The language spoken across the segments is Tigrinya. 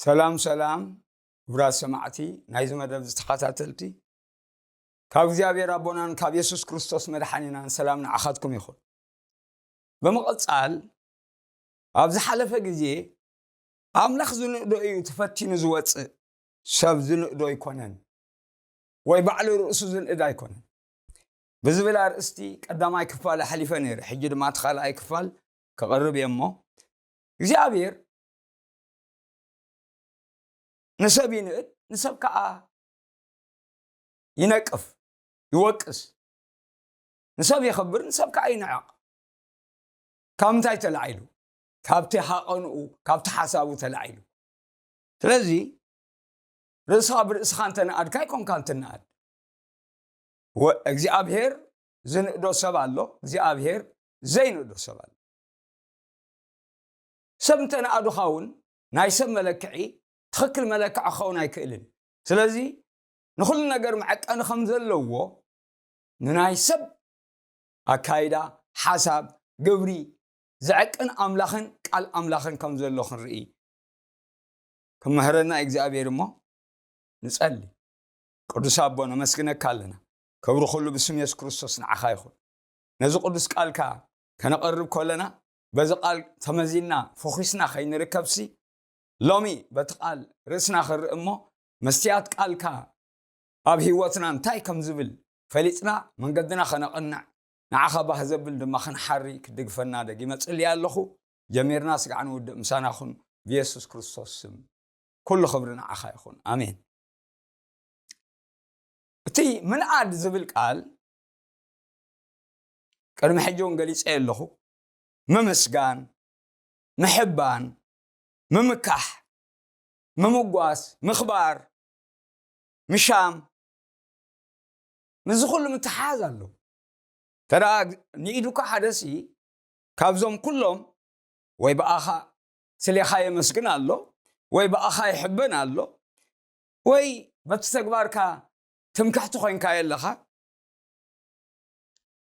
ሰላም ሰላም፣ ክቡራት ሰማዕቲ ናይዚ መደብ ዝተኸታተልቲ፣ ካብ እግዚኣብሔር ኣቦናን ካብ የሱስ ክርስቶስ መድሓኒናን ሰላም ንዓኻትኩም ይኹን። ብምቕጻል፣ ኣብ ዝሓለፈ ግዜ፣ ኣምላኽ ዝንእዶ እዩ ተፈቲኑ ዝወጽእ፣ ሰብ ዝንእዶ ኣይኮነን፣ ወይ ባዕሉ ርእሱ ዝንእድ ኣይኮነን ብዝብል ኣርእስቲ ቀዳማይ ክፋል ኣሕሊፈ ነይረ። ሕጂ ድማ እቲ ካልኣይ ክፋል ከቕርብ እየ እሞ፣ እግዚኣብሔር ንሰብ ይንእድ፣ ንሰብ ከዓ ይነቅፍ፣ ይወቅስ። ንሰብ የኽብር፣ ንሰብ ከዓ ይንዕቕ። ካብ ምንታይ ተላዒሉ? ካብቲ ሃቐንኡ፣ ካብቲ ሓሳቡ ተላዒሉ። ስለዚ ርእስኻ ብርእስኻ እንተነኣድካ ኣይኮንካን ትነኣድ። ወ-፣ እግዚኣብሔር ዝንእዶ ሰብ ኣሎ፣ እግዚኣብሔር ዘይንእዶ ሰብ ኣሎ። ሰብ እንተነኣዱኻ እውን ናይ ሰብ መለክዒ ትኽክል መለክዒ ክኸውን ኣይክእልን። ስለዚ ንኹሉ ነገር መዐቀኒ ከም ዘለዎ ንናይ ሰብ ኣካይዳ፣ ሓሳብ፣ ግብሪ ዘዐቅን ኣምላኽን ቃል ኣምላኽን ከም ዘሎ ክንርኢ ክመህረና እግዚኣብሔር እሞ ንጸሊ። ቅዱስ ኣቦ ነመስግነካ ኣለና። ክብሪ ኩሉ ብስም የሱስ ክርስቶስ ንዓኻ ይኹን። ነዚ ቅዱስ ቃልካ ከነቐርብ ከለና በዚ ቃል ተመዚና ፈኺስና ከይንርከብሲ ሎሚ በቲ ቃል ርእስና ክንርኢ እሞ መስትያት ቃልካ ኣብ ህይወትና እንታይ ከም ዝብል ፈሊጥና መንገድና ከነቕንዕ ንዓኻ ባህ ዘብል ድማ ክንሓሪ ክድግፈና ደጊመ ጽልየ ኣለኹ። ጀሚርና ስጋዕ ንውድእ ምሳና ኩን ብየሱስ ክርስቶስ ስም። ኩሉ ክብሪ ንዓኻ ይኹን። ኣሜን። እቲ ምንኣድ ዝብል ቃል ቅድሚ ሕጂ እውን ገሊጸ ኣለኹ። ምምስጋን፣ ምሕባን፣ ምምካሕ፣ ምምጓስ፣ ምኽባር፣ ምሻም፣ ምስዚ ኩሉ ምትሓዝ ኣሎ። ተዳ ንኢዱካ ሓደሲ ካብዞም ኩሎም ወይ ብኣኻ ስሌኻ የመስግን ኣሎ፣ ወይ ብኣኻ ይሕበን ኣሎ፣ ወይ በቲ ተግባርካ ትምክሕቲ ኮይንካ የለኻ፣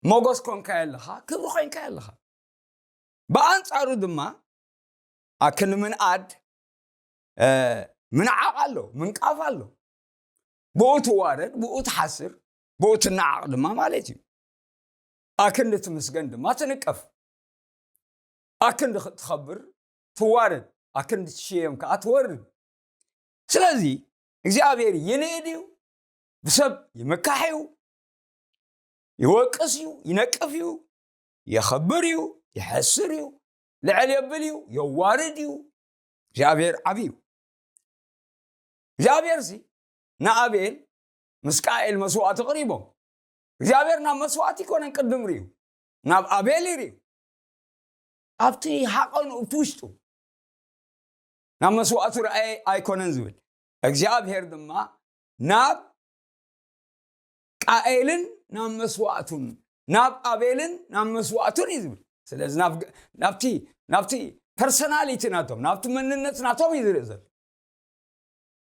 ሞጎስ ኮንካ የለኻ፣ ክብሪ ኮይንካ የለኻ። ብኣንጻሩ ድማ ኣክን ምንኣድ ምንዓቕ ኣሎ፣ ምንቃፍ ኣሎ። ብኡ ትዋረድ፣ ብኡ ትሓስር፣ ብኡ ትነዓቕ ድማ ማለት እዩ። ኣክንዲ ትምስገን ድማ ትንቀፍ። ኣክንዲ ትኸብር ትዋረድ፣ ኣክንዲ ትሽየም ከዓ ትወርድ። ስለዚ እግዚኣብሔር ይንእድ እዩ፣ ብሰብ ይምካሕ እዩ፣ ይወቅስ እዩ፣ ይነቅፍ እዩ፣ የኸብር እዩ፣ የሐስር እዩ፣ ልዕል የብል እዩ፣ የዋርድ እዩ። እግዚኣብሔር ዓብዩ። እግዚኣብሔር ሲ ንኣቤል ምስ ቃኤል መስዋእቲ ቅሪቦም። እግዚኣብሔር ናብ መስዋእቲ ይኮነን ቅድም ርዩ፣ ናብ ኣቤል ይርዩ። ኣብቲ ሓቐኑ እቲ ውሽጡ ናብ መስዋእቱ ረኣየ ኣይኮነን ዝብል እግዚኣብሔር ድማ ናብ ቃኤልን ናብ መስዋእቱን ናብ ኣቤልን ናብ መስዋእቱን እዩ ዝብል። ስለዚ ናብቲ ናብቲ ፐርሶናሊቲ ናቶም ናብቲ መንነት ናቶም እዩ ዝርኢ ዘሎ።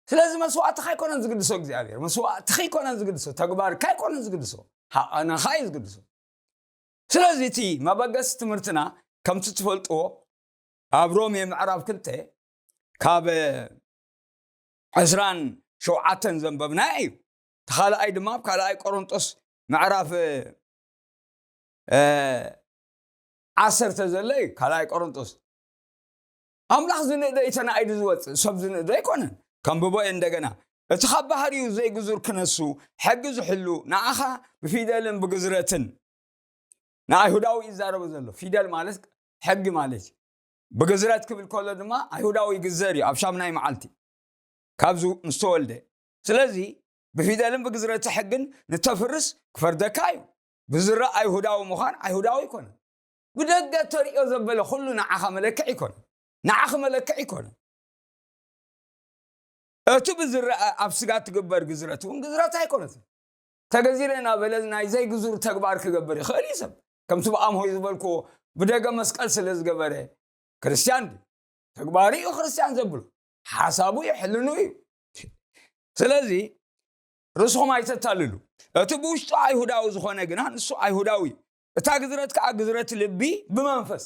ስለዚ መስዋእትኻ ኣይኮነን ዝግድሶ እግዚኣብሔር፣ መስዋእትኺ ኣይኮነን ዝግድሶ፣ ተግባርካ ኣይኮነን ዝግድሶ፣ ሃቐናኻ እዩ ዝግድሶ። ስለዚ እቲ መበገሲ ትምህርትና ከምቲ ትፈልጥዎ ኣብ ሮሜ ምዕራፍ ክልተ ካብ ዕስራን ሸውዓተን ዘንበብና እዩ። እቲ ካልኣይ ድማ ኣብ ካልኣይ ቆሮንጦስ ምዕራፍ ዓሰርተ ዘሎ እዩ። ካልኣይ ቆሮንጦስ ኣምላኽ ዝንእዶ እዩ ተናኢዱ ዝወፅእ፣ ሰብ ዝንእዶ ኣይኮነን። ከንብቦ እየ እንደገና። እቲ ካብ ባህሪኡ ዘይግዙር ክነሱ ሕጊ ዝሕሉ ንኣኻ ብፊደልን ብግዝረትን ንኣይሁዳዊ ይዛረቡ ዘሎ። ፊደል ማለት ሕጊ ማለት እዩ። ብግዝረት ክብል ከሎ ድማ ኣይሁዳዊ ይግዘር እዩ ኣብ ሻምናይ መዓልቲ ካብዚ ምስ ተወልደ። ስለዚ ብፊደልን ብግዝረቲ ሕግን ንተፍርስ ክፈርደካ እዩ። ብዝረእ ኣይሁዳዊ ምዃን ኣይሁዳዊ ኣይኮነን። ብደገ ተርእዮ ዘበለ ኩሉ ንዓኻ መለክዕ ይኮነ፣ ንዓኺ መለክዕ ይኮነ። እቲ ብዝረአ ኣብ ስጋ ትግበር ግዝረት እውን ግዝረት ኣይኮነትን። ተገዚረ እናበለ ናይ ዘይግዙር ተግባር ክገብር ይኽእል እዩ ሰብ። ከምቲ ብኣምሆይ ዝበልክዎ ብደገ መስቀል ስለ ዝገበረ ክርስትያን ድዩ? ተግባሩ እዩ ክርስትያን ዘብሎ፣ ሓሳቡ እዩ፣ ሕልኑ እዩ። ስለዚ ርእስኹም ኣይተታልሉ። እቲ ብውሽጡ ኣይሁዳዊ ዝኾነ ግና ንሱ ኣይሁዳዊ እዩ። እታ ግዝረት ከዓ ግዝረት ልቢ ብመንፈስ።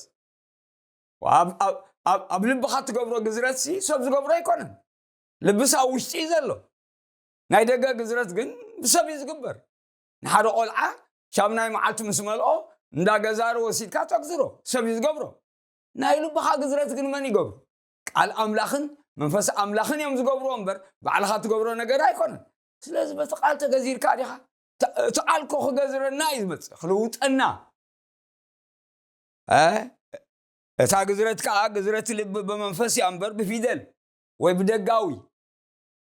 ኣብ- ኣብ- ኣብ ልብኻ ትገብሮ ግዝረትሲ ሰብ ዝገብሮ ኣይኮነን። ልብሳ ውሽጢ እዩ ዘሎ። ናይ ደገ ግዝረት ግን ብሰብ እዩ ዝግበር። ንሓደ ቆልዓ ሻምናይ መዓልቲ ምስ መልኦ እንዳ ገዛሩ ወሲድካ ተግዝሮ፣ ሰብ እዩ ዝገብሮ። ናይ ልብኻ ግዝረት ግን መን ይገብሮ? ቃል ኣምላኽን መንፈስ ኣምላኽን እዮም ዝገብርዎ እምበር ባዕልኻ ትገብሮ ነገር ኣይኮነን። ስለዚ በቲ ቃል ተገዚርካ ዲኻ? እቲ ቃል እኮ ክገዝረና እዩ ዝመፅእ፣ ክልውጠና። እታ ግዝረት ከዓ ግዝረት ልቢ ብመንፈስ እያ እምበር ብፊደል ወይ ብደጋዊ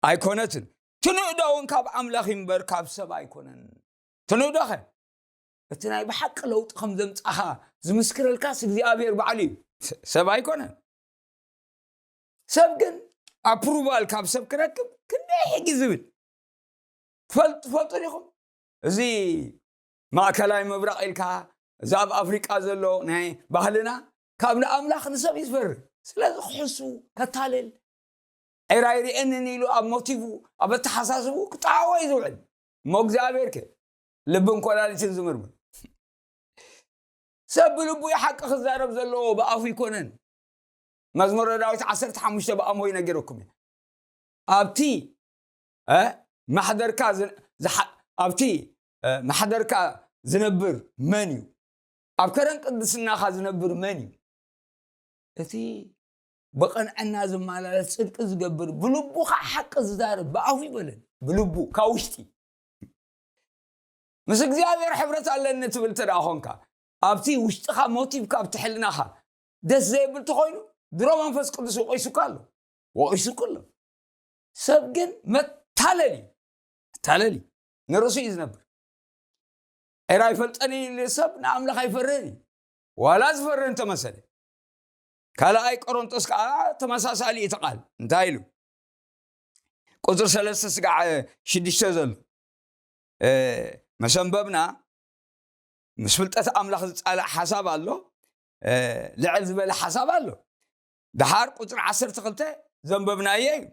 ኣይኮነትን። ትንእዶ እውን ካብ ኣምላኽ እምበር ካብ ሰብ ኣይኮነን። ትንእዶኸ እቲ ናይ ብሓቂ ለውጢ ከም ዘምጻኻ ዝምስክረልካስ እግዚኣብሔር ባዕሉ እዩ፣ ሰብ ኣይኮነን። ሰብ ግን ኣፕሩቫል ካብ ሰብ ክረክብ ክንደይ ሕጊ ዝብል ትፈልጡ ዲኹም? እዚ ማእከላይ ምብራቕ ኢልካ፣ እዚ ኣብ ኣፍሪቃ ዘሎ ናይ ባህልና ካብ ንኣምላኽ ንሰብ እዩ ዝፈርህ። ስለዚ ክሕሱ፣ ከታልል፣ ዕራይ ርእየንን ኢሉ ኣብ ሞቲቭ፣ ኣብ ኣተሓሳስቡ ክጠዓዎ እዩ ዝውዕል። እሞ እግዚኣብሔር ከ ልብን ኮላሊትን ዝምርምር? ሰብ ብልቡ እዩ ሓቂ ክዛረብ ዘለዎ፣ ብኣፉ ኣይኮነን። መዝሙረ ዳዊት ዓሰርተ ሓሙሽተ ብኣሞ ይነገረኩም እዩ። ኣብቲ ማሕደርካ ኣብቲ ማሕደርካ ዝነብር መን እዩ? ኣብ ከረን ቅድስናኻ ዝነብር መን እዩ? እቲ ብቕንዕና ዝመላለስ፣ ጽድቂ ዝገብር፣ ብልቡ ከዓ ሓቂ ዝዛረብ፣ ብኣፉ ይበለን፣ ብልቡ ካብ ውሽጢ። ምስ እግዚኣብሔር ሕብረት ኣለኒ ትብል እንተ ደኣ ኾንካ፣ ኣብቲ ውሽጥኻ ሞቲቭካ ኣብቲ ሕልናኻ ደስ ዘይብል ተኾይኑ ድሮ መንፈስ ቅዱስ ወቒሱካ ኣሎ፣ ወቒሱካ ኣሎ። ሰብ ግን መታለል እዩ፣ መታለል እዩ። ንርእሱ እዩ ዝነብር። ኤራ ኣይፈልጠን እዩ ኢሉ ሰብ ንኣምላኽ ኣይፈርህን እዩ። ዋላ ዝፈርህ እንተመሰለ። ካልኣይ ቆሮንጦስ ከዓ ተመሳሳሊ እቲ ቃል እንታይ ኢሉ? ቁፅሪ ሰለስተ ስጋዕ ሽዱሽተ ዘሎ መሰንበብና ምስ ፍልጠት ኣምላኽ ዝፃላእ ሓሳብ ኣሎ፣ ልዕል ዝበለ ሓሳብ ኣሎ። ደሓር ቁፅሪ ዓሰርተ ክልተ ዘንበብናዮ እዩ።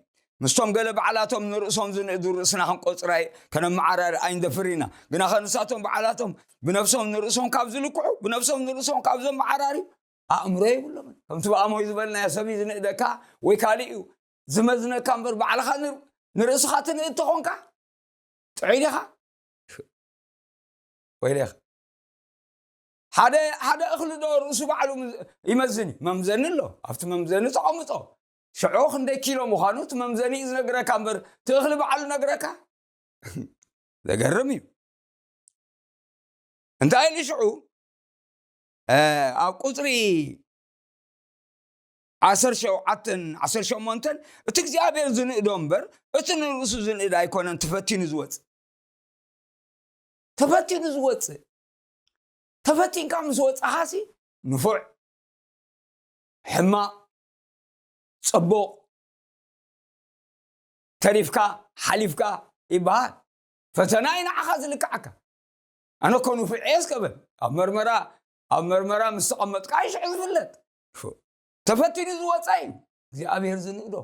ምስቶም ገለ ባዕላቶም ንርእሶም ዝንእዱ ርእስና ክንቆፅር ከነመዓራሪ ኣይንደፍር ኢና። ግና ከንሳቶም ባዕላቶም ብነብሶም ንርእሶም ካብ ዝልክዑ፣ ብነብሶም ንርእሶም ካብ ዘመዓራርዩ ኣእምሮ የብሎምን። ከምቲ ብኣሞይ ዝበልናዮ ሰብ እዩ ዝንእደካ ወይ ካልእ እዩ ዝመዝነካ እምበር ባዕልኻ ንርእስኻ ትንእድ ተኾንካ ጥዑይ ዲኻ? ወይሌኻ። ሓደ ሓደ እኽሊ ዶ ርእሱ ባዕሉ ይመዝን እዩ? መምዘኒ ኣሎ። ኣብቲ መምዘኒ ተቐምጦ ሽዑ ክንደይ ኪሎ ምዃኑ እቲ መምዘኒ እዩ ዝነግረካ እምበር እቲ እኽሊ ባዕሉ ነግረካ? ዘገርም እዩ። እንታይ ኢሉ ሽዑ ኣብ ቁፅሪ ዓሰርተ ሸውዓተን ዓሰርተ ሸሞንተን እቲ እግዚኣብሔር ዝንእዶ እምበር እቲ ንርእሱ ዝንእድ ኣይኮነን ተፈቲኑ ዝወፅእ። ተፈቲኑ ዝወፅእ። ተፈቲንካ ምስ ወፃኻሲ ንፉዕ፣ ሕማቕ፣ ፅቡቕ፣ ተሪፍካ፣ ሓሊፍካ ይበሃል። ፈተና እዩ ንዓኻ ዝልክዓካ። ኣነ እኮ ንፉዕ እየ እስከ በል። ኣብ መርመራ ኣብ መርመራ ምስ ተቐመጥካ እዩ ሽዑ ዝፍለጥ። ተፈቲኑ ዝወፀ እዩ እግዚኣብሔር ዝንእዶ።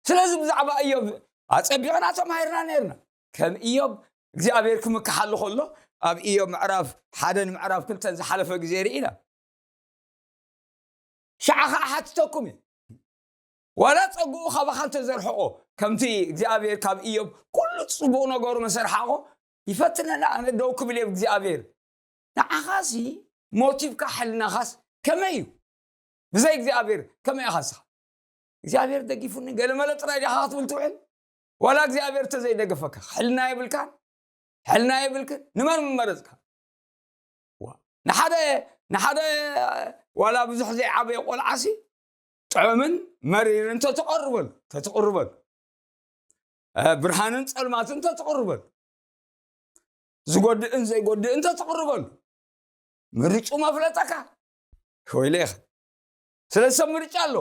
ስለዚ ብዛዕባ እዮብ ኣፀቢቕና ተማሂርና ነርና። ከም እዮብ እግዚኣብሔር ክምክሓሉ ከሎ ኣብ እዮብ ምዕራፍ ሓደን ምዕራፍ ክልተን ዝሓለፈ ግዜ ርኢና። ሸዓ ከዓ ሓትተኩም እየ። ዋላ ፀጉኡ ካባኻ እንተዘርሕቆ ከምቲ እግዚኣብሔር ካብ እዮብ ኩሉ ፅቡቕ ነገሩ መሰርሓቆ ይፈትነና። ኣነ ደው ክብል እየ እግዚኣብሔር። ንዓኻሲ ሞቲቭካ ሕልናኻስ ከመይ እዩ? ብዘይ እግዚኣብሔር ከመይ ኢኻ ንስኻ? እግዚኣብሔር ደጊፉኒ ገለመለ ጥራይ ዲኻ ክትብል ትውዕል? ዋላ እግዚኣብሔር እንተዘይደገፈካ ሕልና የብልካን? ሕልና የብልክን? ንመን ምመረፅካ? ንሓደ ንሓደ ዋላ ብዙሕ ዘይዓበየ ቆልዓሲ ጥዑምን መሪርን ተትቐርበሉ ተትቕርበሉ ብርሃንን ፀልማትን ተትቕርበሉ ዝጎድእን ዘይጎድእን ተትቕርበሉ ምርጩ መፍለጠካ ወይለ ኢኻ። ስለዚ ሰብ ምርጫ ኣሎ።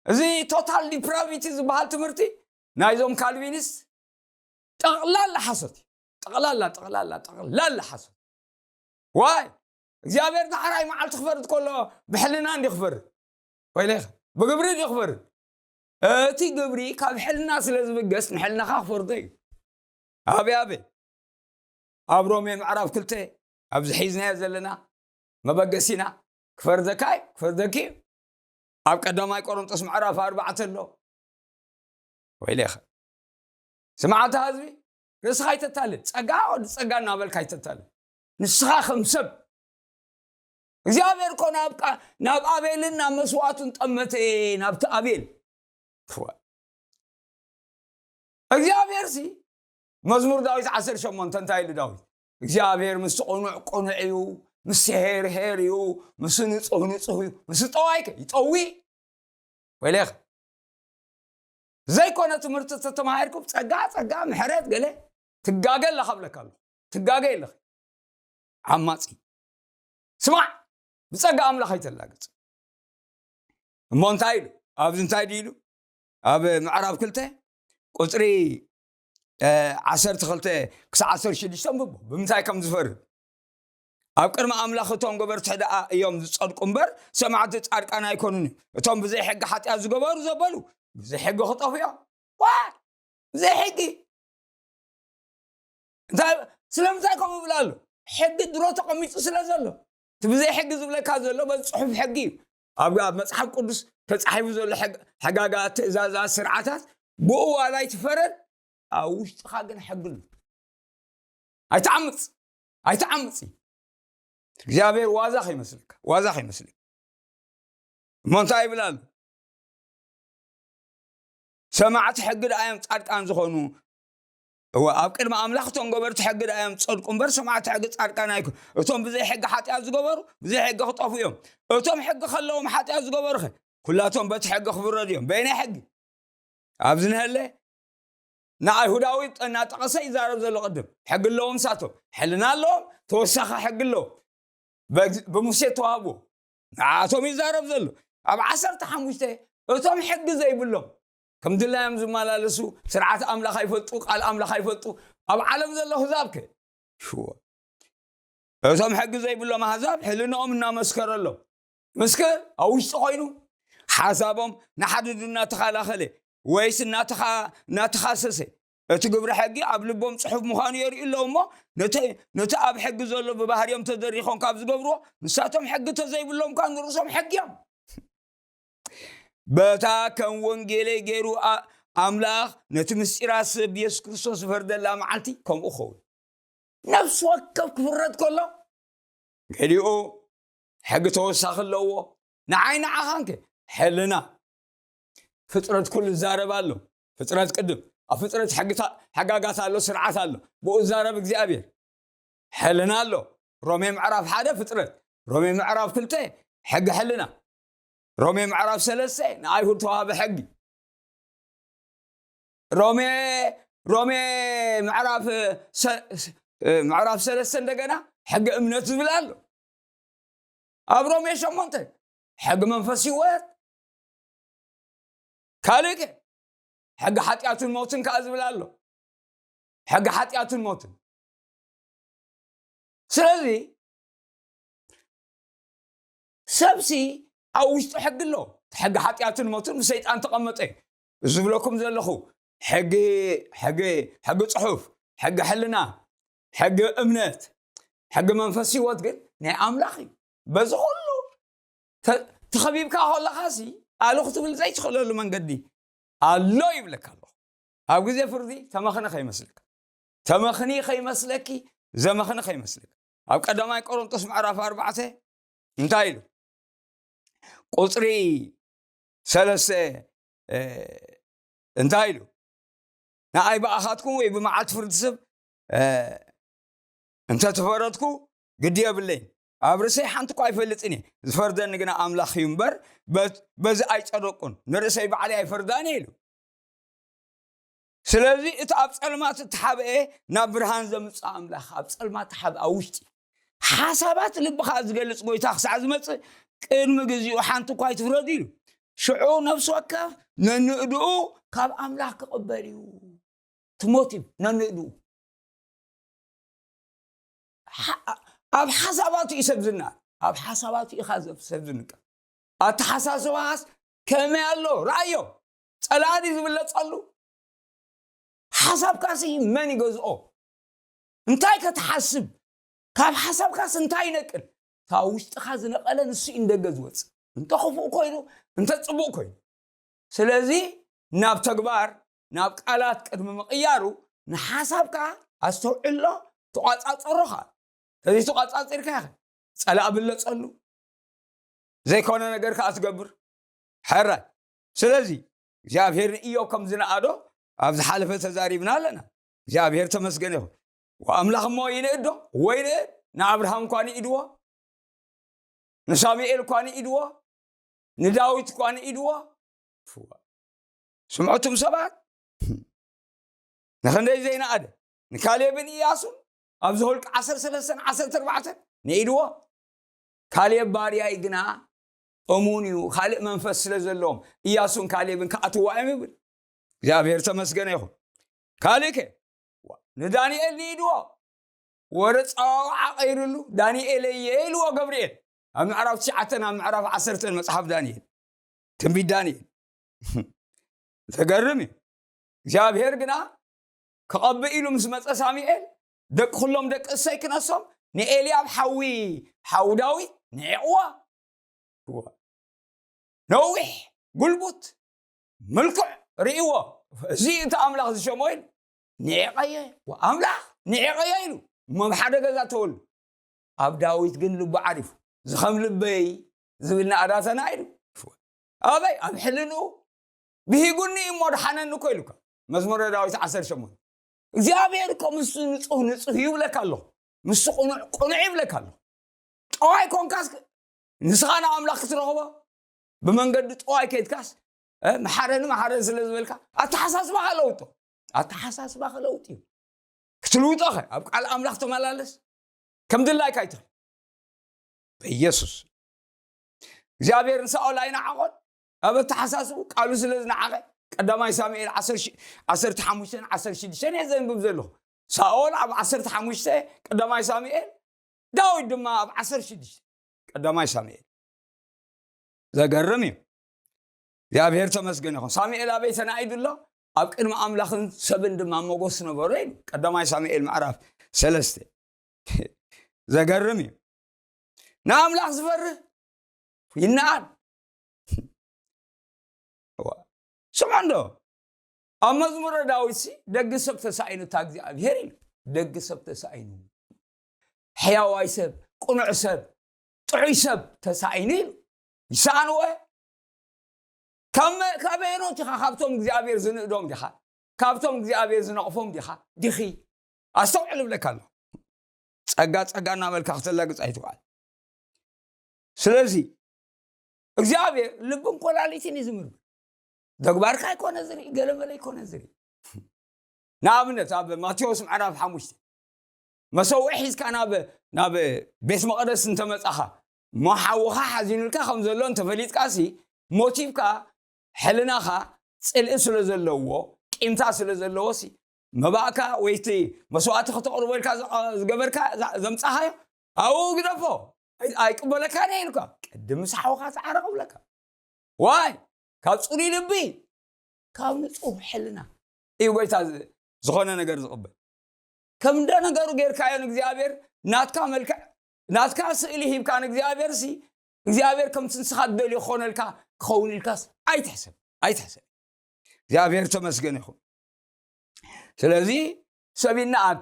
እዚ ቶታል ዲፕራቪቲ ዝበሃል ትምህርቲ ናይዞም ካልቪኒስት ጠቕላላ ሓሶት እዩ። ጠቕላላ ጠቕላላ ጠቕላላ ሓሶት። ዋይ እግዚኣብሔር ዳሕራይ መዓልቲ ክፈርድ ከሎ ብሕልና እንዲ ክፈርድ ወይለ ኢኻ። ብግብሪ እንዲ ክፈርድ እቲ ግብሪ ካብ ሕልና ስለ ዝብገስ ንሕልናኻ ክፈርዶ እዩ። ኣበይ ኣበይ ኣብ ሮሜ ምዕራፍ ክልተ ኣብዚ ሒዝናዮ ዘለና መበገሲና ክፈርደካ እዩ ክፈርደኪ እዩ። ኣብ ቀዳማይ ቆሮንጦስ ምዕራፍ ኣርባዕተ ኣሎ። ወይሌኸ ስምዓታ ህዝቢ፣ ርእስኻ ኣይተታልል። ጸጋ ወዲ ጸጋ እናበልካ ኣይተታልል። ንስኻ ከም ሰብ እግዚኣብሔር እኮ ናብ ቃ- ናብ ኣቤልን ናብ መስዋዕቱን ጠመተ። ናብቲ ኣቤል እግዚኣብሔር ሲ መዝሙር ዳዊት ዓሰርተ ሸሞንተ እንታይ ኢሉ ዳዊት? እግዚኣብሔር ምስ ቅኑዕ ቅኑዕ እዩ፣ ምስ ሄር ሄር እዩ፣ ምስ ንጹህ ንጹህ እዩ። ምስ ጠዋይከ ይጠዊ? ወይሌኸ ዘይኮነ ትምህርቲ ተተማሂርኩም ጸጋ ጸጋ ምሕረት ገለ ትጋገ ኣለኻ ብለካ ኣሎ። ትጋገ የለኽ። ዓማጺ ስማዕ፣ ብጸጋ ኣምላኽ ኣይተላግጽ። እሞ እንታይ ኢሉ? ኣብዚ እንታይ ድዩ ኢሉ? ኣብ ምዕራፍ ክልተ ቁጽሪ ዓሰርተ ክልተ ክሳብ ዓሰርተ ሽዱሽተ ንብቦ ብምንታይ ከም ዝፈርድ። ኣብ ቅድሚ ኣምላኽ እቶም ገበርቲ ደኣ እዮም ዝጸድቁ እምበር ሰማዕቲ ጻድቃን ኣይኮኑን። እቶም ብዘይ ሕጊ ሓጢኣት ዝገበሩ ዘበሉ ብዘይ ሕጊ ክጠፉ እዮም። ዋ ብዘይ ሕጊ እንታይ ስለምንታይ ከምኡ ብላ ኣሎ? ሕጊ ድሮ ተቐሚጡ ስለ ዘሎ እቲ ብዘይ ሕጊ ዝብለካ ዘሎ በዚ ጽሑፍ ሕጊ እዩ። ኣብ ኣብ መጽሓፍ ቅዱስ ተጻሒፉ ዘሎ ሕግ- ሕጋጋት፣ ትእዛዛት፣ ስርዓታት ብኡ ዋላ ይትፈረድ ኣብ ውሽጥኻ ግን ሕጊ ኣሎ። ኣይትዓምፅ ኣይትዓምፅ። እግዚኣብሔር ዋዛ ከይመስልካ ዋዛ ከይመስልካ። እሞ እንታይ ይብል ኣሎ? ሰማዕቲ ሕጊ ደኣ እዮም ጻድቃን ዝኾኑ። እወ ኣብ ቅድሚ ኣምላኽ እቶም ገበርቲ ሕጊ ደኣ እዮም ጸድቁ እምበር ሰማዕቲ ሕጊ ጻድቃን ኣይኮኑ። እቶም ብዘይ ሕጊ ሓጢኣት ዝገበሩ ብዘይ ሕጊ ክጠፉ እዮም። እቶም ሕጊ ከለዎም ሓጢኣት ዝገበሩኸ ኩላቶም በቲ ሕጊ ክፍረዱ እዮም። በይናይ ሕጊ ኣብዚ ንሀለ ንኣይሁዳዊ እናጠቐሰ ይዛረብ ዘሎ ቅድም ሕጊ ኣለዎም ሳቶም ሕልና ኣለዎም ተወሳኺ ሕጊ ኣለዎም። ብሙሴ ተዋህቦ ንዓቶም ይዛረብ ዘሎ ኣብ ዓሰርተ ሓሙሽተ እቶም ሕጊ ዘይብሎም ከም ድላዮም ዝመላለሱ ስርዓት ኣምላኽ ኣይፈልጡ ቃል ኣምላኽ ኣይፈልጡ ኣብ ዓለም ዘሎ ህዛብከ ሽዎ እቶም ሕጊ ዘይብሎም ኣህዛብ ሕልንኦም እናመስከረሎም ምስክር ኣብ ውሽጢ ኮይኑ ሓሳቦም ንሓድዱ እናተኸላኸለ ወይስ እናተኻሰሰ እቲ ግብሪ ሕጊ ኣብ ልቦም ጽሑፍ ምዃኑ የርእዩ ኣለዉ እሞ ነቲ ኣብ ሕጊ ዘሎ ብባህርዮም ተደሪኾም ካብ ዝገብርዎ ንሳቶም ሕጊ ተዘይብሎም ካ ንርእሶም ሕጊ እዮም። በታ ከም ወንጌለይ ገይሩ ኣምላኽ ነቲ ምስጢራት ሰብ የሱስ ክርስቶስ ዝፈርደላ መዓልቲ ከምኡ ክኸውን ነፍሲ ወከፍ ክፍረድ ከሎ ገሊኡ ሕጊ ተወሳኺ ኣለዎ። ንዓይ ንዓኻንከ ሕልና ፍጥረት ኩሉ ይዛረብ ኣሎ። ፍጥረት ቅድም ኣብ ፍጥረት ሕጋጋት ኣሎ፣ ስርዓት ኣሎ። ብኡ ዛረብ እግዚኣብሔር ሕልና ኣሎ። ሮሜ ምዕራፍ ሓደ ፍጥረት፣ ሮሜ ምዕራፍ ክልተ ሕጊ ሕልና፣ ሮሜ ምዕራፍ ሰለስተ ንኣይሁድ ተዋህበ ሕጊ ሮሜ ሮሜ ምዕራፍ ምዕራፍ ሰለስተ እንደገና ሕጊ እምነት ዝብል ኣሎ። ኣብ ሮሜ ሸሞንተ ሕጊ መንፈስ ህይወት ካልእከ ሕጊ ሓጢኣትን ሞትን ከዓ ዝብል ኣሎ። ሕጊ ሓጢኣትን ሞትን ስለዚ ሰብሲ ኣብ ውሽጡ ሕጊ ኣሎ። ሕጊ ሓጢኣትን ሞትን ብሰይጣን ተቐመጠ እዩ። እዚ ዝብለኩም ዘለኹ ሕጊ ሕጊ ሕጊ ጽሑፍ፣ ሕጊ ሕልና፣ ሕጊ እምነት፣ ሕጊ መንፈስ ህይወት ግን ናይ ኣምላኽ እዩ። በዚ ኩሉ ተኸቢብካ ከለኻሲ ኣሉ ክትብል ዘይትኽእለሉ መንገዲ ኣሎ ይብለካ ኣለኹ። ኣብ ግዜ ፍርዲ ተመኽኒ ከይመስልካ፣ ተመኽኒ ከይመስለኪ፣ ዘመኽኒ ከይመስልካ። ኣብ ቀዳማይ ቆሮንጦስ ምዕራፍ ኣርባዕተ እንታይ ኢሉ? ቁጽሪ ሰለስተ እንታይ ኢሉ? ንኣይ ብኣኻትኩም ወይ ብመዓልቲ ፍርዲ ሰብ እንተ ተፈረድኩ ግዲ የብለይን። ኣብ ርእሰይ ሓንቲ እኳ ኣይፈልጥን እየ፣ ዝፈርደኒ ግና ኣምላኽ እዩ እምበር በዚ ኣይጸደቁን፣ ንርእሰይ ባዕለይ ኣይፈርዳን እየ ኢሉ። ስለዚ እቲ ኣብ ጸልማት እተሓብአ ናብ ብርሃን ዘምጽእ ኣምላኽ ኣብ ጸልማት ተሓብአ ኣብ ውሽጢ ሓሳባት ልብኻ ዝገልጽ ጎይታ ክሳዕ ዝመጽእ ቅድሚ ግዜኡ ሓንቲ እኳ ኣይትፍረድ ኢሉ። ሽዑ ነፍሲ ወከፍ ነንእድኡ ካብ ኣምላኽ ክቕበል እዩ። ትሞት እዩ ነንእድኡ ኣብ ሓሳባቱ እዩ ሰብ ዝና ኣብ ሓሳባቱ ኢኻ ሰብ ዝንቀ ኣተሓሳስባስ ከመይ ኣሎ ረኣዮ። ጸላዲ ዝብለጸሉ ሓሳብካሲ መን ይገዝኦ? እንታይ ከተሓስብ? ካብ ሓሳብካስ እንታይ ይነቅል? ካብ ውሽጥኻ ዝነቐለ ንሱ እዩ ንደገ ዝወጽእ። እንተ ክፉእ ኮይኑ እንተ ጽቡቕ ኮይኑ። ስለዚ ናብ ተግባር ናብ ቃላት ቅድሚ ምቕያሩ ንሓሳብ ከዓ ኣስተውዕሎ፣ ተቋጻጸሮ ከዓ። እዚ ተቋጻጺርካ ኢኻ ጸላእ ብለጸሉ ዘይኮነ ነገር ከዓ ትገብር። ሕራይ። ስለዚ እግዚኣብሔር ንእዮብ ከም ዝነኣዶ ኣብ ዝሓለፈ ተዛሪብና ኣለና። እግዚኣብሔር ተመስገን ይኹን። ኣምላኽ እሞ ይንእዶ ወይ ንእድ ንኣብርሃም እኳ ንኢድዎ፣ ንሳሙኤል እኳ ንኢድዎ፣ ንዳዊት እኳ ንኢድዎ። ስምዑ እቱም ሰባት፣ ንኽንደይ ዘይነኣደ ንካሌብን ኢያሱን ኣብዚ ሆልቅ ዓሰርተ ሰለስተን ዓሰርተ ኣርባዕተን ንኢድዎ። ካሌብ ባርያይ ግና እሙን እዩ፣ ካልእ መንፈስ ስለ ዘለዎም ኢያሱን ካሌብን ክኣትዋ እዮም ይብል። እግዚኣብሔር ተመስገነ ይኹን። ካልእ ከ ንዳንኤል ንኢድዎ፣ ወረ ጸዋውዓ ቀይርሉ፣ ዳንኤል እየ ኢልዎ ገብርኤል ኣብ ምዕራፍ ትሽዓተን ኣብ ምዕራፍ ዓሰርተን መጽሓፍ ዳንኤል፣ ትንቢት ዳንኤል። ዘገርም እዩ። እግዚኣብሔር ግና ክቐብእ ኢሉ ምስ መጸ ሳሙኤል፣ ደቂ ኩሎም ደቂ እሰይ ክነሶም ንኤልያብ ሓዊ፣ ሓዊ ዳዊት ንዒቕዋ። ነዊሕ፣ ጉልቡት፣ ምልኩዕ ርእይዎ። እዚ እቲ ኣምላኽ ዝሸሞ ኢሉ ንዒቐየ፣ ኣምላኽ ንዒቐየ ኢሉ እሞ ኣብ ሓደ ገዛ ተወሉ። ኣብ ዳዊት ግን ልቡ ዓሪፉ፣ ዝኸም ልበይ ዝብል ናእዳተና ኢሉ። ኣበይ ኣብ ሕልንኡ ብሂጉኒ እሞ ድሓነኒ እኮ ኢሉካ። መዝሙረ ዳዊት ዓሰርተ ሸሞንተ። እግዚኣብሔር እኮ ምስ ንጹህ ንጹህ ይብለካ ኣሎ፣ ምስ ቅኑዕ ቅኑዕ ይብለካ ኣሎ። ጠዋይ ኮንካስ ንስኻ ንኣምላኽ ክትረኽቦ ብመንገዲ ጠዋይ ከይድካስ፣ እ፣ መሓረኒ መሓረኒ ስለ ዝበልካ ኣተሓሳስባኻ ለውጦ። ኣተሓሳስባኻ ለውጢ እዩ። ክትልውጦኸ ኣብ ቃል ኣምላኽ ተመላለስ። ከም ድላይካ ኣይትኸ በኢየሱስ። እግዚኣብሔር ንሳኦል ኣይነዓቖን። ኣብ ኣተሓሳስቡ ቃሉ ስለ ዝነዓቐ፣ ቀዳማይ ሳሙኤል ዓሰርተ ሺ-፣ ዓሰርተ ሓሙሽተን ዓሰርተ ሽዱሽተን እየ ዘንብብ ዘለኹ። ሳኦል ኣብ ዓሰርተ ሓሙሽተ፣ ቀዳማይ ሳሙኤል፣ ዳዊት ድማ ኣብ ዓሰርተ ሽዱሽተ፣ ቀዳማይ ሳሙኤል። ዘገርም እዩ። እግዚኣብሔር ተመስገን ይኹን። ሳሙኤል ኣበይ ተናኢዱ ኣሎ? ኣብ ቅድሚ ኣምላኽን ሰብን ድማ ሞገስ ነበሮ ኢሉ። ቀዳማይ ሳሙኤል ምዕራፍ ሰለስተ። ዘገርም እዩ። ንኣምላኽ ዝፈርህ ይነኣድ። እዋ። ስምዑ እንዶ፣ ኣብ መዝሙረ ዳዊት ሲ፣ "ደግ ሰብ ተሳኢኑ እታ እግዚኣብሔር" ኢሉ። ደግ ሰብ ተሳኢኑ። ሕያዋይ ሰብ፣ ቅኑዕ ሰብ፣ ጥዑይ ሰብ ተሳኢኑ ኢሉ። ይሰኣንዎ። ካብ መ-፣ ካበየኖት ኢኻ? ካብቶም እግዚኣብሔር ዝንእዶም ዲኻ? ካብቶም እግዚኣብሔር ዝነቕፎም ዲኻ? ዲኺ? ኣስተውዕል እብለካ ኣለኹ። ጸጋ ጸጋ እናበልካ ክተላግጽ ኣይትውዓል። ስለዚ እግዚኣብሔር ልብን ኮላሊትን እዩ ዝምርምር። ተግባርካ ኣይኮነ ዝርኢ፣ ገለመለ ኣይኮነ ዝርኢ። ንኣብነት ኣብ ማቴዎስ ምዕራፍ ሓሙሽተ፣ መሰውዒ ሒዝካ ናብ፣ ናብ ቤት መቕደስ እንተመጻኻ፣ እሞ ሓውኻ ሓዚኑልካ ከም ዘሎ እንተፈሊጥካሲ፣ ሞቲቭካ፣ ሕልናኻ ጽልኢ ስለ ዘለዎ፣ ቂምታ ስለ ዘለዎሲ፣ መባእካ ወይ እቲ መስዋእቲ ከተቕርበልካ ዝቐ-፣ ዝገበርካ፣ ዛ-፣ ዘምጻኻዮ፣ ኣብኡ ግደፎ። ኣይ-፣ ኣይቅበለካን እየ ኢልካ፣ ቅድም ምስ ሓውኻ ተዓረቕ እብለካ። ዋይ፣ ካብ ጽሩይ ልቢ፣ ካብ ንጹህ ሕልና እዩ ጎይታ ዝ-፣ ዝኾነ ነገር ዝቕበል። ከም እንደ ነገሩ ጌርካዮ ንእግዚኣብሔር ናትካ መልክዕ፣ ናትካ ስእሊ ሂብካ ንእግዚኣብሔር ሲ፣ እግዚኣብሔር ከምቲ ንስኻ ትደልዮ ክኾነልካ ክኸውን ኢልካስ ኣይትሕሰብ፣ ኣይትሕሰብ። እግዚኣብሔር ተመስገን ይኹን። ስለዚ ሰብ ይነኣድ፣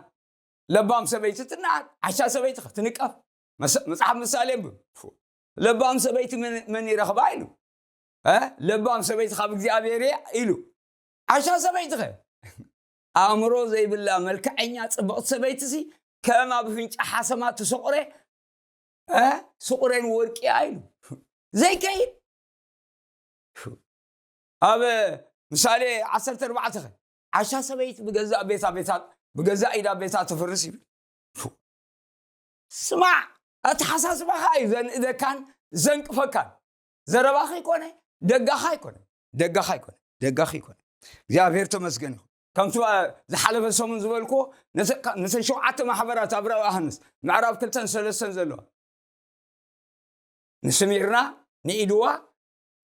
ለባም ሰበይቲ ትነኣድ፣ ዓሻ ሰበይቲ ከ ትንቀፍ። መስ-፣ መጽሓፍ ምሳሌ እንብብ። ለባም ሰበይቲ መን፣ መን ይረኽባ ኢሉ። እ? ለባም ሰበይቲ ካብ እግዚኣብሔር እያ ኢሉ። ዓሻ ሰበይቲ ከ? ኣእምሮ ዘይብላ መልክዐኛ ጽብቕቲ ሰበይቲ ሲ ከም ኣብ ኣፍንጫ ሓሰማ ትስቑረ፣ እ? ስቑረን ወርቂ እያ ኢሉ። ዘይከይድ። ኣብ ምሳሌ ዓሰርተ ኣርባዕተ ከ? ዓሻ ሰበይቲ ብገዛእ ቤታ፣ ቤታ፣ ብገዛእ ኢዳ ቤታ ትፍርስ ይብል። ስማዕ፣ ኣተሓሳስባኻ እዩ ዘንእደካን ዘንቅፈካን። ዘረባኺ ይኮነ፣ ደጋኻ ይኮነ፣ ደጋኻ ይኮነ፣ ደጋኺ ይኮነ። እግዚኣብሔር ተመስገን ይኹን። ከምቲ ዝሓለፈ ሰሙን ዝበልክዎ፣ ነተ-፣ ነተን ሸውዓተ ማሕበራት ኣብ ራእይ ዮሃንስ ምዕራፍ ክልተን ሰለስተን ዘለዋ፣ ንስሚርና ንኢድዋ፣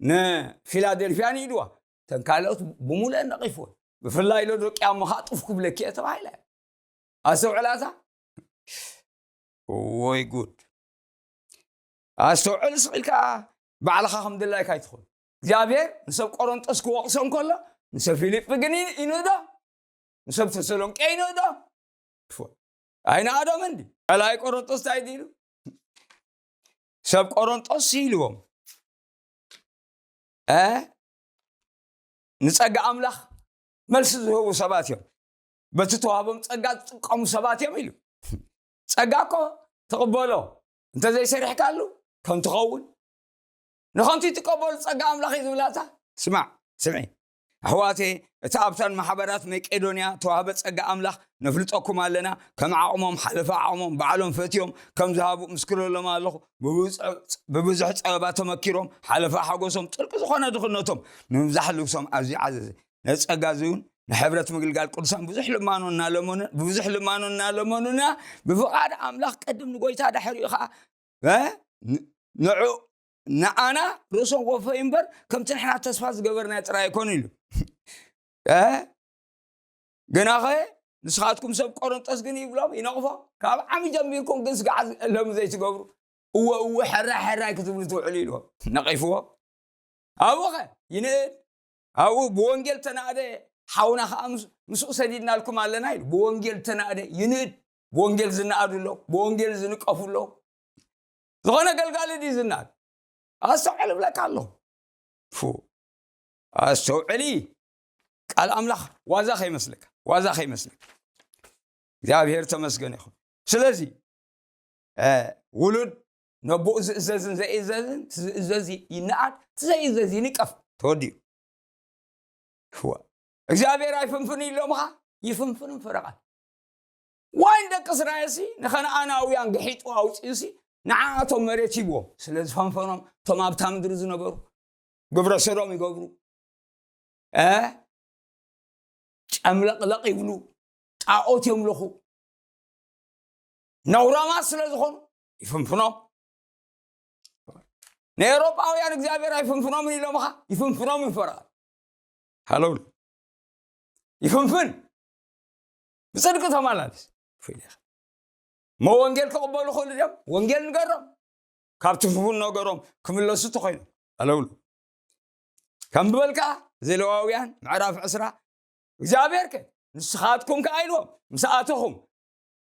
ንፊላደልፊያ ንኢድዋ፣ እተን ካልኦት ብሙሉአን ነቒፍወን። ብፍላይ ዶ ደቂ ኣሞ ከዓ ጡፍ ክብለኪ እየ ተባሂለ። ኣስተውዕላታ። ወይ ጉድ። ኣስተውዕል ስቕ ኢልካ ባዕልኻ ከም ድላይካ ኣይትኹን። እግዚኣብሔር ንሰብ ቆሮንጦስ ክወቕሶ እንከሎ፣ ንሰብ ፊልጲ ግን ይንእዶ፣ ንሰብ ተሰሎንቄ ይንእዶ። ኣይንኣዶምን ድዩ? ካልኣይ ቆሮንጦስ እንታይ ኢሉ? ሰብ ቆሮንጦስ ኢልዎም፣ እ፣ ንጸጋ ኣምላኽ መልሲ ዝህቡ ሰባት እዮም። በቲ ተዋህቦም ጸጋ ዝጥቀሙ ሰባት እዮም ኢሉ። ጸጋ እኮ ትቕበሎ፣ እንተዘይሰሪሕካሉ ከም ትኸውን። ንኸምቲ ትቀበሉ ጸጋ ኣምላኽ እዩ ዝብላታ። ስማዕ፣ ስምዒ። ኣሕዋቴ፣ እቲ ኣብተን ማሕበራት መቄዶንያ ተዋህበ ጸጋ ኣምላኽ ነፍልጠኩም ኣለና። ከም ዓቕሞም፣ ሓለፋ ዓቕሞም፣ ባዕሎም ፈትዮም ከም ዝሃቡ ምስክረሎም ኣለኹ። ብብዙሕ፣ ብብዙሕ ጸበባ ተመኪሮም፣ ሓለፋ ሓጎሶም፣ ጥልቂ ዝኾነ ድኽነቶም ንምብዛሕ ልብሶም ኣዝዩ ዓዘዘ። ነዚ ጸጋ እዚ እውን ንሕብረት ምግልጋል ቅዱሳን ብዙሕ ልማኖ እናለመኑ፣ ብዙሕ ልማኖ እናለመኑና፣ ብፍቓድ ኣምላኽ ቅድም ንጎይታ ድሕሪኡ ኸዓ፣ እ፣ ን-፣ ንዑ፣ ንኣና ርእሶም ወፈዩ እምበር፣ ከምቲ ንሕና ተስፋ ዝገበርናዮ ጥራይ ኣይኮኑ ኢሉ። እ፣ ግናኸ ንስኻትኩም ሰብ ቆሮንጦስ ግን ይብሎም፣ ይነቕፎ። ካብ ዓሚ ጀሚርኩም ግን ስጋዕ ሎሚ ዘይትገብሩ፣ እወ፣ እወ፣ ሕራይ፣ ሕራይ ክትብሉ ትውዕሉ ኢልዎ። ነቒፍዎ። ኣብኡ ኸ ይንእድ። ኣብኡ ብወንጌል ተናእደ ሓውና ኸዓ ምስ-፣ ምስኡ ሰዲድናልኩም ኣለና ኢሉ። ብወንጌል ተናእደ ይንእድ። ብወንጌል ዝነኣዱ ኣለዉ። ብወንጌል ዝንቀፉ ኣለዉ። ዝኾነ ገልጋሊ ድዩ ዝነኣድ? ኣስተውዕል እብለካ ኣለኹ። ፉ። ኣስተውዕሊ። ቃል ኣምላኽ ዋዛ ከይመስለካ። ዋዛ ከይመስለካ። እግዚኣብሔር ተመስገን ይኹን። ስለዚ፣ እ፣ ውሉድ ነቦኡ ዝእዘዝን ዘይእዘዝን፣ እቲ ዝእዘዝ ይነኣድ፣ እቲ ዘይእዘዝ ይንቀፍ። ተወዲኡ። እወ። እግዚኣብሔር ኣይፍንፍን ኢሎምኻ፣ ይፍንፍን ፈረቓ። ዋይ ንደቂ እስራኤልሲ፣ ንኸነኣናውያን ግሒጡ ኣውፂኡሲ፣ ንዓኣቶም መሬት ሂብዎም። ስለ ዝፈንፈኖም፣ እቶም ኣብታ ምድሪ ዝነበሩ፣ ግብረ ሰዶም ይገብሩ። እ? ጨምለቕለቕ ይብሉ፣ ጣዖት የምልኹ። ነውራማት ስለ ዝኾኑ፣ ይፍንፍኖም። ንኤውሮጳውያን እግዚኣብሔር ኣይፍንፍኖምን ኢሎምኻ፣ ይፍንፍኖም ይፈርቓል። ሃለውሉ። ይፍንፍን። ብጽድቂ ተመላለስ። እፎይ ኢኻ። እሞ ወንጌል ክቕበሉ ክእሉ ድዮም? ወንጌል ንገሮም። ካብቲ ፍፉን ነገሮም ክምለሱ ተኾይኖም። ሃለውሉ። ከም ዝበልካ፣ እዚ ሌዋውያን ምዕራፍ ዕስራ፣ እግዚኣብሔር ከ ንስኻትኩም ከኣ ኢልዎም፣ ምስ ኣተኹም፣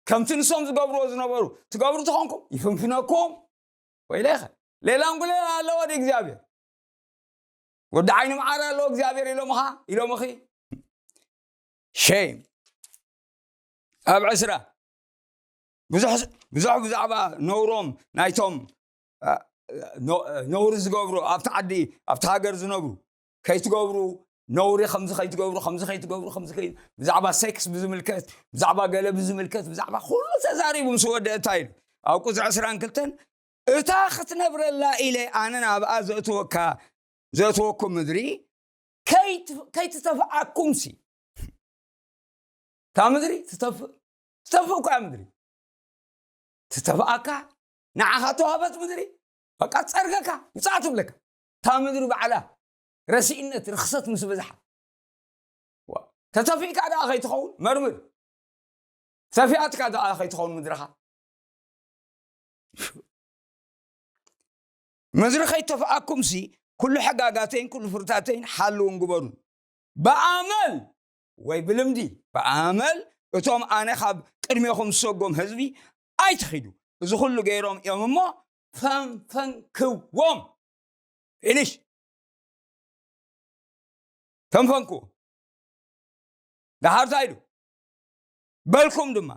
ከምቲ ንሶም ዝገብርዎ ዝነበሩ ትገብሩ ተኾንኩም፣ ይፍንፍነኩም። ወይለኸ፣ ሌላ እንጉሌላ ኣለዎ ድዩ እግዚኣብሔር? ወዲ ዓይኒ መዓር ኣለዎ እግዚኣብሔር ኢሎምኻ፣ ኢሎምኺ? ሼም። ኣብ ዕስራ፣ ብዙሕ፣ ብዙሕ ብዛዕባ ነውሮም ናይቶም፣ አ፣ ነ-፣ ነውሪ ዝገብሩ፣ ኣብቲ ዓዲ፣ ኣብቲ ሃገር ዝነብሩ፣ ከይትገብሩ፣ ነውሪ ከምዚ ከይትገብሩ፣ ከምዚ ከይትገብሩ፣ ከምዚ ከይ-፣ ብዛዕባ ሴክስ ብዝምልከት፣ ብዛዕባ ገለ ብዝምልከት፣ ብዛዕባ ኩሉ ተዛሪቡ ምስ ወደአ እንታይ ኢሉ? ኣብ ቁጽሪ ዕስራን ክልተን፣ "እታ ክትነብረላ ኢለ ኣነ ናብኣ ዘእትወካ፣ ዘእትወኩም ምድሪ ከይት-፣ ከይትተፍኣኩምሲ፣ እታ ምድሪ ትተፍእ፣ ትተፍእ እኮ እያ ምድሪ። ትተፍኣካ፣ ንዓኻ ተዋህበት ምድሪ፣ በቃ ትጸርገካ፣ ውጻእ ትብለካ። እታ ምድሪ ባዕላ ረሲእነት፣ ርኽሰት ምስ በዝሓ። ዋ፣ ተተፊእካ ደኣ ከይትኸውን መርምር። ተፊኣትካ ደኣ ከይትኸውን ምድርኻ። ምድሪ ከይተፍኣኩምሲ፣ ኩሉ ሕጋጋተይን ኩሉ ፍርታተይን ሓልውን ግበሩን። ብኣመል ወይ ብልምዲ፣ ብኣመል እቶም ኣነ ካብ ቅድሜኹም ዝሰጎም ህዝቢ ኣይትኺዱ። እዚ ኩሉ ገይሮም እዮም እሞ ፈንፈንክዎም። ፊኒሽ። ፈንፈንክዎ። ደሓር እንታይ ኢሉ? በልኩም ድማ፣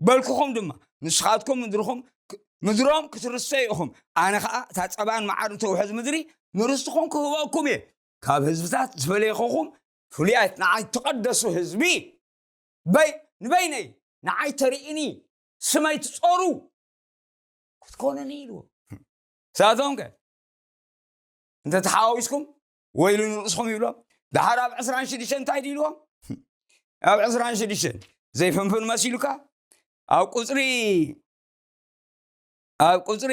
በልኩኹም ድማ፣ ንስኻትኩም ምድርኹም ክ-፣ ምድሮም ክትርሰዩ ኢኹም። ኣነ ኸኣ እታ ጸባን መዓርን ተውሕዝ ምድሪ ንርስትኹም ክህበኩም እየ። ካብ ህዝብታት ዝፈለይኹኹም ፍሉያት፣ ንዓይ ትቐደሱ ህዝቢ፣ በይ-፣ ንበይነይ፣ ንዓይ ተርእኒ፣ ስመይ ትጸሩ ክትኮኑኒ ኢልዎ። ንሳቶም ከ እንተ ተሓዋዊስኩም ወይሉ ንርእስኹም ይብሎም። ደሓር ኣብ ዕስራን ሽዱሽተን እንታይ ድዩ ኢልዎም? ኣብ ዕስራን ሽዱሽተን ዘይፍንፍን መሲሉካ ኣብ ቁጽሪ፣ ኣብ ቁጽሪ፣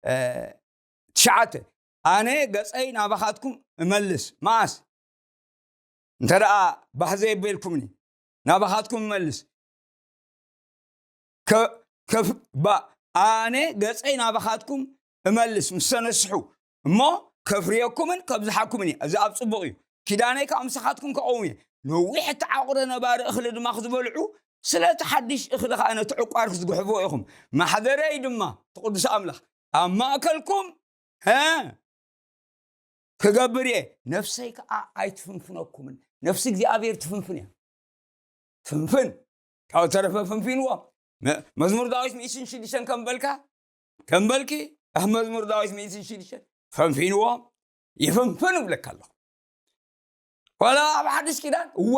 እ፣ ትሽዓተ፣ "ኣነ ገጸይ ናባኻትኩም እመልስ፣ መዓስ? እንተ ደኣ ባህ ዘየበልኩምኒ፣ ናባኻትኩም እመልስ። ከ-፣ ከፍ-፣ ባ-፣ ኣነ ገጸይ ናባኻትኩም እመልስ ምስ ተነስሑ እሞ ከፍርየኩምን ከብዝሓኩምን እየ። እዚ ኣብ ጽቡቕ እዩ። ኪዳነይ ከዓ ምሳኻትኩም ክቐውም እየ። ነዊሕ እተዓቑረ ነባሪ እኽሊ ድማ ክትበልዑ፣ ስለቲ ሓድሽ እኽሊ ከዓ ነቲ ዕቋር ክትጉሕፍዎ ኢኹም። ማሕደረይ ድማ፣ እቲ ቅዱስ ኣምላኽ ኣብ ማእከልኩም እ ክገብር እየ። ነፍሰይ ከዓ ኣይትፍንፍነኩምን። ነፍሲ እግዚኣብሔር ትፍንፍን እያ። ፍንፍን። ካብኡ ተረፈ ፍንፊንዎ። መ-፣ መዝሙር ዳዊት ሚእትን ሽዱሽተን ከም በልካ፣ ከም በልኪ፣ ኣብ መዝሙር ዳዊት ሚእትን ሽዱሽተን ፈንፊንዎ፣ ይፍንፍን እብለካ ኣለኹ። ዋላ ኣብ ሓድሽ ኪዳን፣ እወ፣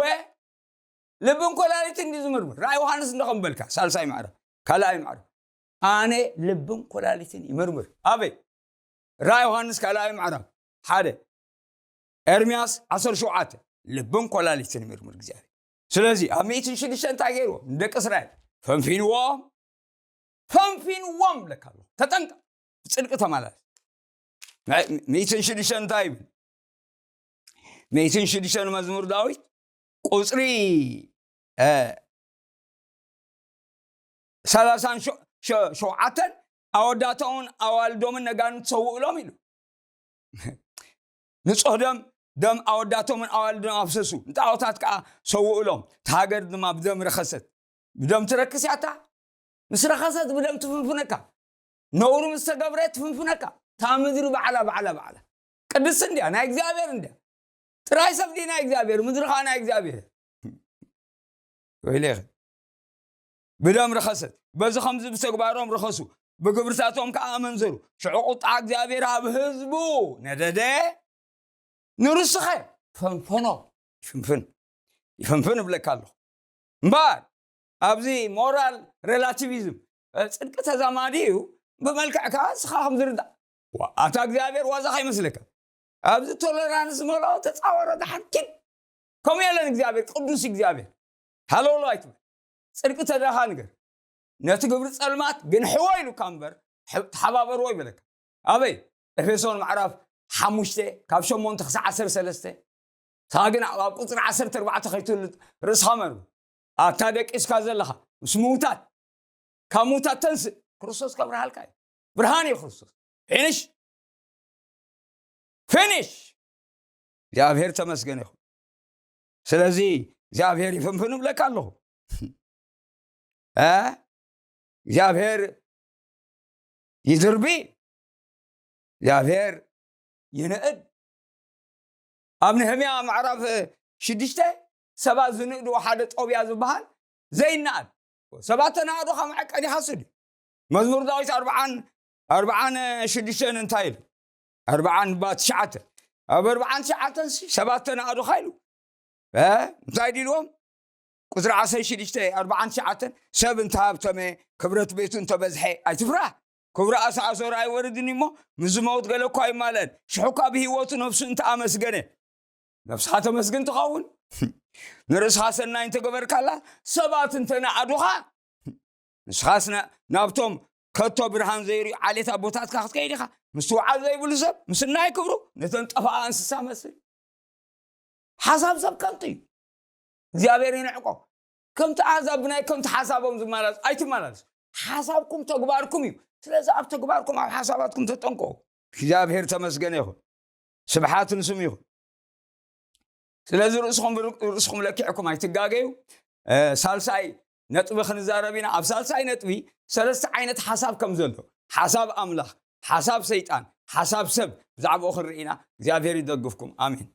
ልብን ኮላሊትን እንዲ ዝምርምር። ራእይ ዮሃንስ እንዶ ከም በልካ፣ ሳልሳይ ማዕረ፣ ካልኣይ ማዕረ። ኣነ ልብን ኮላሊትን ይምርምር። ኣበይ? ራእይ ዮሃንስ ካልኣይ ማዕረ፣ ሓደ። ኤርምያስ ዓሰርተ ሸውዓተ፣ ልብን ኮላሊትን ይምርምር እግዚኣብሔር። ስለዚ ኣብ ሚእትን ሽዱሽተን እንታይ ገይርዎ? ንደቂ እስራኤል ፈንፊንዎም፣ ፈንፊንዎም ብለካ ኣለኹ። ተጠንቀቕ፣ ብጽድቂ ተመላለስ። ናይ ሚእትን ሽዱሽተን እንታይ ይብል? ሚእትን ሽዱሽተን መዝሙር ዳዊት ቁጽሪ፣ እ፣ ሰላሳን ሸ-፣ ሸ-፣ ሸውዓተን፣ ኣወዳቶምን ኣዋልዶምን ነጋንት ሰውእሎም ኢሉ። ንጹህ ደም፣ ደም ኣወዳቶምን ኣዋልዶም ኣፍሰሱ፣ ንጣዖታት ከኣ ሰውእሎም። እታ ሃገር ድማ ብደም ረኸሰት። ብደም ትረክስ እያ እታ። ምስ ረኸሰት ብደም ትፍንፍነካ። ነውሪ ምስ ተገብረ ትፍንፍነካ። እታ ምድሪ ባዕላ፣ ባዕላ፣ ባዕላ። ቅድስቲ እንድያ፣ ናይ እግዚኣብሔር እንድያ። ጥራይ ሰብ ድዩ ናይ እግዚኣብሔር፣ ምድሪ ኸኣ ናይ እግዚኣብሔር። ወይለኸ። ብደም ረኸሰት። በዚ ኸምዚ ብተግባሮም ረኸሱ፣ ብግብርታቶም ከኣ ኣመንዘሩ። ሽዑ ቁጣ እግዚኣብሔር ኣብ ህዝቡ ነደደ። ንርስኸ ፈንፈኖ። ይፍንፍን። ይፍንፍን እብለካ ኣለኹ። እምበኣር ኣብዚ ሞራል ሬላቲቪዝም፣ እ፣ ጽድቂ ተዛማዲ እዩ፣ ብመልክዕ ከኣ ንስኻ ከም ዝርዳእ። ዋ፣ ኣታ እግዚኣብሔር ዋዛ ከይመስለካ። ኣብዚ ቶለራንስ ዝመልኦ ተጻወሮ ደሓን ኪድ። ከምኡ የለን እግዚኣብሔር፣ ቅዱስ እግዚኣብሔር። ሃለውሎ ኣይትበል። ጽድቂ ተደኻ ንገር። ነቲ ግብሪ ጸልማት ግንሕዎ ኢሉካ እምበር፣ ሕ-፣ ተሓባበርዎ ይበለካ። ኣበይ? ኤፌሶን ምዕራፍ ሓሙሽተ ካብ ሸሞንተ ክሳዕ ዓሰርተ ሰለስተ። እታ ግን ኣብ ቁጽሪ ዓሰርተ ኣርባዕተ ከይትህሉ ርእስኻ መርምር። ኣታ ደቂስካ ዘለኻ ምስ ምዉታት፣ ካብ ምዉታት ተንስእ፣ ክርስቶስ ከብርሃልካ እዩ። ብርሃን እዩ ክርስቶስ። ፊኒሽ። ፊኒሽ። እግዚኣብሔር ተመስገን ይኹን። ስለዚ እግዚኣብሔር ይፍንፍን እብለካ ኣለኹ። እ? እግዚኣብሔር ይድርቢ፣ እግዚኣብሔር ይንእድ። ኣብ ነህምያ ምዕራፍ ሽዱሽተ ሰባት ዝንእድዎ ሓደ ጦብያ ዝበሃል ዘይነኣድ። ሰባት ተናእዱ ካብ መዐቀኒ ይሓስድ እዩ። መዝሙር ዳዊት ኣርብዓን፣ ኣርብዓን ሽዱሽተን እንታይ ኢሉ? ኣርብዓን ባ ትሽዓተ። ኣብ ኣርብዓን ትሽዓተን ሲ ሰባት ተናእዱ ካ ኢሉ። እ? እንታይ ድልዎም? ቁጽሪ ዓሰርተ ሽዱሽተ፣ ኣርብዓን ትሽዓተን፣ ሰብ እንተሃብተመ፣ ክብረት ቤቱ እንተበዝሐ፣ ኣይትፍራህ። ክብሪ ኣሳእሰሩ ኣይወርድን እሞ፣ ምስ ዝመውት ገለ እኳ ኣይማልአን። ሽሑ እኳ ብህይወቱ ነፍሱ እንተኣመስገነ፣ ነፍስኻ ተመስግን ትኸውን። ንርእስኻ ሰናይ እንተገበርካላ፣ ሰባት እንተነኣዱኻ፣ ንስኻስ ና-፣ ናብቶም ከቶ ብርሃን ዘይርእዩ ዓሌት ኣቦታትካ ክትከይድ ኢኻ። ምስትውዓል ዘይብሉ ሰብ፣ ምስናይ ክብሩ፣ ነተን ጠፋኣ እንስሳ መስል። ሓሳብ ሰብ ከንቱ እዩ። እግዚኣብሔር ይንዕቆ። ከምቲ ኣሕዛብ ብናይ ከምቲ ሓሳቦም ዝመላለሱ ኣይትመላለሱ። ሓሳብኩም ተግባርኩም እዩ። ስለዚ ኣብ ተግባርኩም፣ ኣብ ሓሳባትኩም ተጠንቀቑ። እግዚኣብሔር ተመስገነ ይኹን። ስብሓት ንስሙ ይኹን። ስለዚ ርእስኹም ብር-፣ ርእስኹም ለኪዕኩም ኣይትጋገዩ። እ፣ ሳልሳይ ነጥቢ ክንዛረብ ኢና። ኣብ ሳልሳይ ነጥቢ ሰለስተ ዓይነት ሓሳብ ከም ዘሎ፣ ሓሳብ ኣምላኽ፣ ሓሳብ ሰይጣን፣ ሓሳብ ሰብ፣ ብዛዕባኡ ክንርኢ ኢና። እግዚኣብሔር ይደግፍኩም። ኣሜን።